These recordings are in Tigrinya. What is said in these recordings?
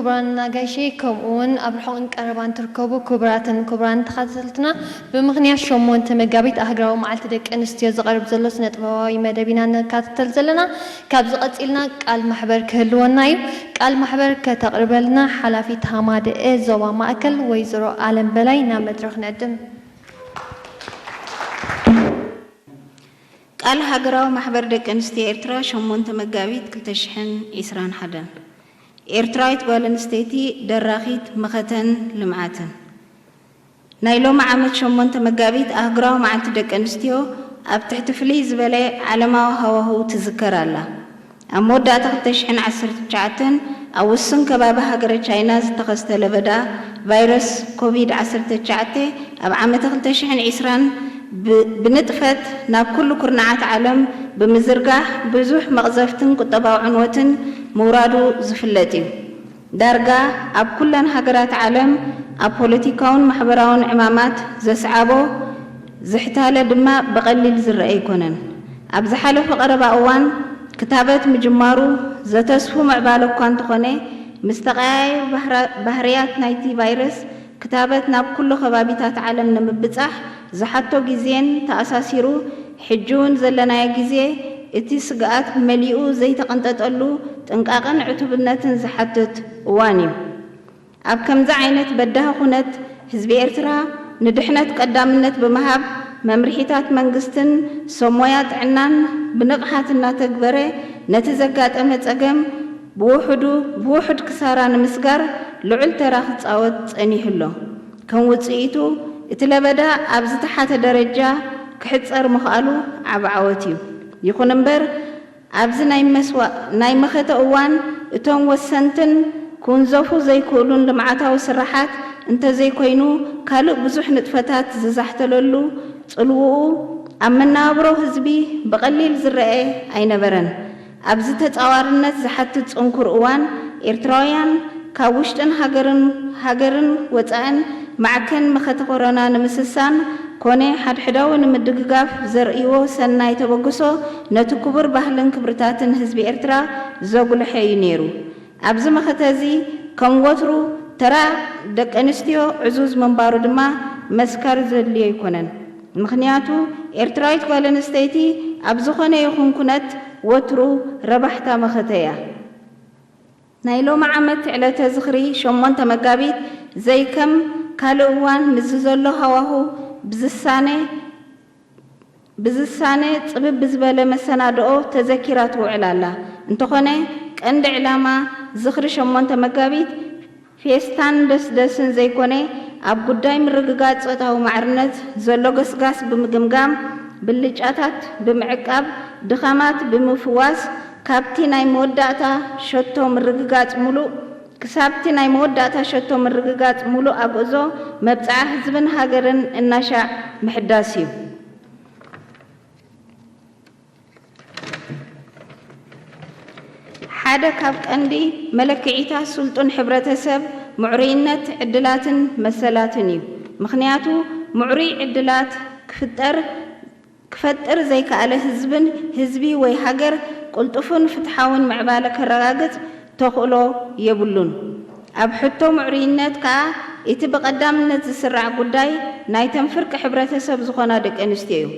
ክቡራን ኣጋይሸይ፣ ከምኡ እውን ኣብ ርሑቕን ቀረባን ትርከቡ ክቡራትን ክቡራን ተኸታተልትና፣ ብምኽንያት ሸሞንተ መጋቢት ኣህግራዊ መዓልቲ ደቂ ኣንስትዮ ዝቐርብ ዘሎ ስነ ጥበባዊ መደብ ኢና ንከታተል ዘለና። ካብዚ ቀጺልና ቃል ማሕበር ክህልወና እዩ። ቃል ማሕበር ከተቕርበልና ሓላፊት ሃማደኤ ዞባ ማእከል ወይዘሮ ኣለም በላይ ናብ መድረኽ ንዕድም። ቃል ሃገራዊ ማሕበር ደቂ ኣንስትዮ ኤርትራ፣ ሸሞንተ መጋቢት ክልተ ሽሕን ዕስራን ሓደን። ኤርትራዊት ጓል ኣንስተይቲ ደራኺት መኸተን ልምዓትን። ናይ ሎሚ ዓመት ሸሞንተ መጋቢት ኣህጉራዊ መዓልቲ ደቂ ኣንስትዮ ኣብ ትሕቲ ፍልይ ዝበለ ዓለማዊ ሃዋህው ትዝከር ኣላ። ኣብ መወዳእታ ክልተ ሽሕን ዓሰርተ ትሽዓተን ኣብ ውሱን ከባቢ ሃገረ ቻይና ዝተኸስተ ለበዳ ቫይረስ ኮቪድ ዓሰርተ ትሽዓተ ኣብ ዓመተ ክልተ ሽሕን ዕስራን ብ-፣ ብንጥፈት ናብ ኩሉ ኩርናዓት ዓለም ብምዝርጋሕ ብዙሕ መቕዘፍትን ቁጠባዊ ዕንወትን ምውራዱ ዝፍለጥ እዩ። ዳርጋ ኣብ ኩለን ሃገራት ዓለም ኣብ ፖለቲካውን ማሕበራውን ዕማማት ዘስዓቦ ዝሕታለ ድማ ብቐሊል ዝረአ ኣይኮነን። ኣብ ዝሓለፈ ቀረባ እዋን ክታበት ምጅማሩ ዘተስፉ ምዕባለ እኳ እንተኾነ፣ ምስ ተቐያየሩ ባህራ-፣ ባህርያት ናይቲ ቫይረስ ክታበት ናብ ኩሉ ከባቢታት ዓለም ንምብጻሕ ዝሓቶ ግዜን ተኣሳሲሩ፣ ሕጂ እውን ዘለናዮ ግዜ እቲ ስግኣት መሊኡ ዘይተቐንጠጠሉ ጥንቃቐን ዕቱብነትን ዝሓትት እዋን እዩ። ኣብ ከምዚ ዓይነት በዳሂ ኩነት ህዝቢ ኤርትራ ንድሕነት ቀዳምነት ብምሃብ መምርሒታት መንግስትን ሰብ ሞያ ጥዕናን ብንቕሓት እናተግበረ ነቲ ዘጋጠመ ጸገም ብውሑዱ፣ ብውሑድ ክሳራ ንምስጋር ልዑል ተራ ክጻወት ጸኒሑ ኣሎ። ከም ውጽኢቱ፣ እቲ ለበዳ ኣብ ዝተሓተ ደረጃ ክሕጸር ምኽኣሉ ዓቢ ዓወት እዩ። ይኹን እምበር፣ ኣብዚ ናይ መስዋ-፣ ናይ መኸተ እዋን እቶም ወሰንትን ክውንዘፉ ዘይክእሉን ልምዓታዊ ስራሓት እንተዘይኮይኑ፣ ካልእ ብዙሕ ንጥፈታት ዝዛሕተለሉ ጽልውኡ ኣብ መነባብሮ ህዝቢ ብቐሊል ዝረአ ኣይነበረን። ኣብዚ ተጻዋርነት ዝሓትት ጽንኩር እዋን፣ ኤርትራውያን ካብ ውሽጥን ሃገርን፣ ሃገርን ወጻእን ማዕከን መኸተ ኮሮና ንምስሳን ኮነ ሓድሕዳዊ ንምድግጋፍ ዘርእይዎ ሰናይ ተበግሶ ነቲ ክቡር ባህልን ክብርታትን ህዝቢ ኤርትራ ዘጉልሐ እዩ ነይሩ። ኣብዚ መኸተ እዚ ከም ወትሩ ተራ ደቂ ኣንስትዮ ዕዙዝ ምንባሩ ድማ መስካሪ ዘድልዮ ኣይኮነን። ምኽንያቱ ኤርትራዊት ጓል ኣንስተይቲ ኣብ ዝኾነ ይኹን ኩነት ወትሩ ረባሕታ መኸተ እያ። ናይ ሎሚ ዓመት ዕለተ ዝኽሪ ሸሞንተ መጋቢት ዘይከም ካልእ እዋን ምስዚ ዘሎ ሃዋሁ ብዝሳነ፣ ብዝሳነ ጽብብ ብዝበለ መሰናድኦ ተዘኪራ ትውዕል ኣላ። እንተኾነ ቀንዲ ዕላማ ዝኽሪ ሸሞንተ መጋቢት ፌስታን ደስደስን ዘይኮነ፣ ኣብ ጉዳይ ምርግጋጽ ጾታዊ ማዕርነት ዘሎ ገስጋስ ብምግምጋም፣ ብልጫታት ብምዕቃብ፣ ድኻማት ብምፍዋስ፣ ካብቲ ናይ መወዳእታ ሸቶ ምርግጋጽ ሙሉእ፣ ክሳብቲ ናይ መወዳእታ ሸቶ ምርግጋጽ ሙሉእ ኣግእዞ መብጽዓ ህዝብን ሃገርን እናሻዕ ምሕዳስ እዩ። ሓደ ካብ ቀንዲ መለክዒታት ስልጡን ሕብረተሰብ ምዕሩይነት ዕድላትን መሰላትን እዩ። ምኽንያቱ ምዕሩይ ዕድላት ክፍጠር፣ ክፈጥር ዘይከኣለ ህዝብን፣ ህዝቢ ወይ ሃገር ቅልጡፍን ፍትሓውን ምዕባለ ከረጋግጽ ተኽእሎ የብሉን። ኣብ ሕቶ ምዕሩይነት ከኣ እቲ ብቐዳምነት ዝስራዕ ጉዳይ ናይተን ፍርቂ ሕብረተሰብ ዝኾና ደቂ ኣንስትዮ እዩ።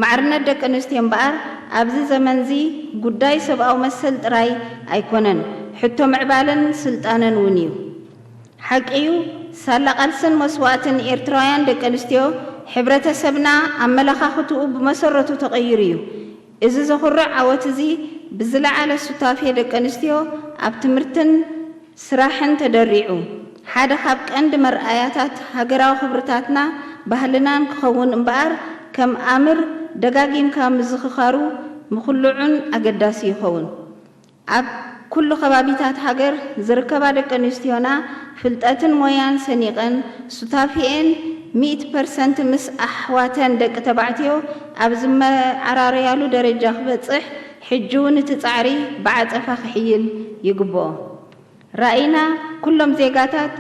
ማዕርነት ደቂ ኣንስትዮ እምበኣር ኣብዚ ዘመንዚ ጉዳይ ሰብኣዊ መሰል ጥራይ ኣይኮነን፣ ሕቶ ምዕባለን ስልጣነን እውን እዩ። ሓቂ እዩ፣ ሳላ ቃልስን መስዋእትን ኤርትራውያን ደቂ ኣንስትዮ፣ ሕብረተሰብና ኣመለኻኽትኡ ብመሰረቱ ተቐይሩ እዩ። እዚ ዘኹርዕ ዓወት እዚ ብዝለዓለ ሱታፌ ደቂ ኣንስትዮ ኣብ ትምህርትን ስራሕን ተደሪዑ፣ ሓደ ካብ ቀንዲ መርኣያታት ሃገራዊ ክብርታትና ባህልናን ክኸውን እምበኣር፣ ከም ኣምር ደጋጊምካ ምዝኽኻሩ ምኹልዑን ኣገዳሲ ይኸውን። ኣብ ኩሉ ከባቢታት ሃገር ዝርከባ ደቂ ኣንስትዮና ፍልጠትን ሞያን ሰኒቐን ሱታፌኤን ሚእቲ ፐርሰንት ምስ ኣሕዋተን ደቂ ተባዕትዮ ኣብ ዝመዓራረያሉ ደረጃ ክበጽሕ ሕጂ እውን እቲ ጻዕሪ ብዓጸፋ ክሕይል ይግብኦ። ራእይና ኩሎም ዜጋታት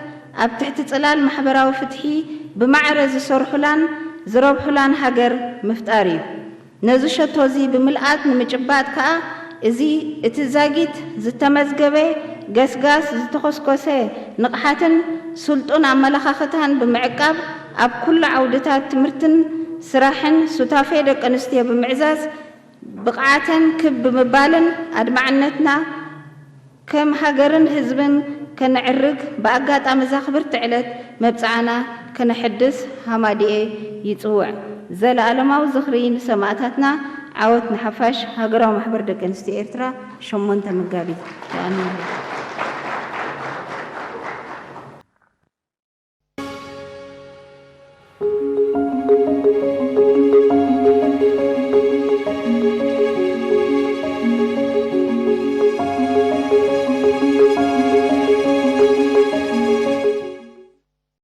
ኣብ ትሕቲ ጽላል ማሕበራዊ ፍትሒ ብማዕረ ዝሰርሑላን ዝረብሑላን ሃገር ምፍጣር እዩ። ነዚ ሸቶ እዚ ብምልኣት ንምጭባጥ ከኣ እዚ እቲ ዛጊት ዝተመዝገበ ገስጋስ ዝተኾስኮሰ ንቕሓትን ስልጡን ኣመለኻኽታን ብምዕቃብ፣ ኣብ ኩሉ ዓውድታት ትምህርትን ስራሕን ሱታፌ ደቂ ኣንስትዮ ብምዕዛዝ፣ ብቕዓተን ክብ ብምባልን ኣድማዕነትና ከም ሃገርን ህዝብን ከነዕርግ፣ ብኣጋጣሚ እዛ ክብርቲ ዕለት መብጽዓና ከነሐድስ ሃማድኤ ይጽውዕ። ዘለኣለማዊ ዝኽሪ ንሰማእታትና፣ ዓወት ንሓፋሽ። ሃገራዊ ማሕበር ደቂ ኣንስትዮ ኤርትራ፣ ሸሞንተ መጋቢት። የቐንየለይ።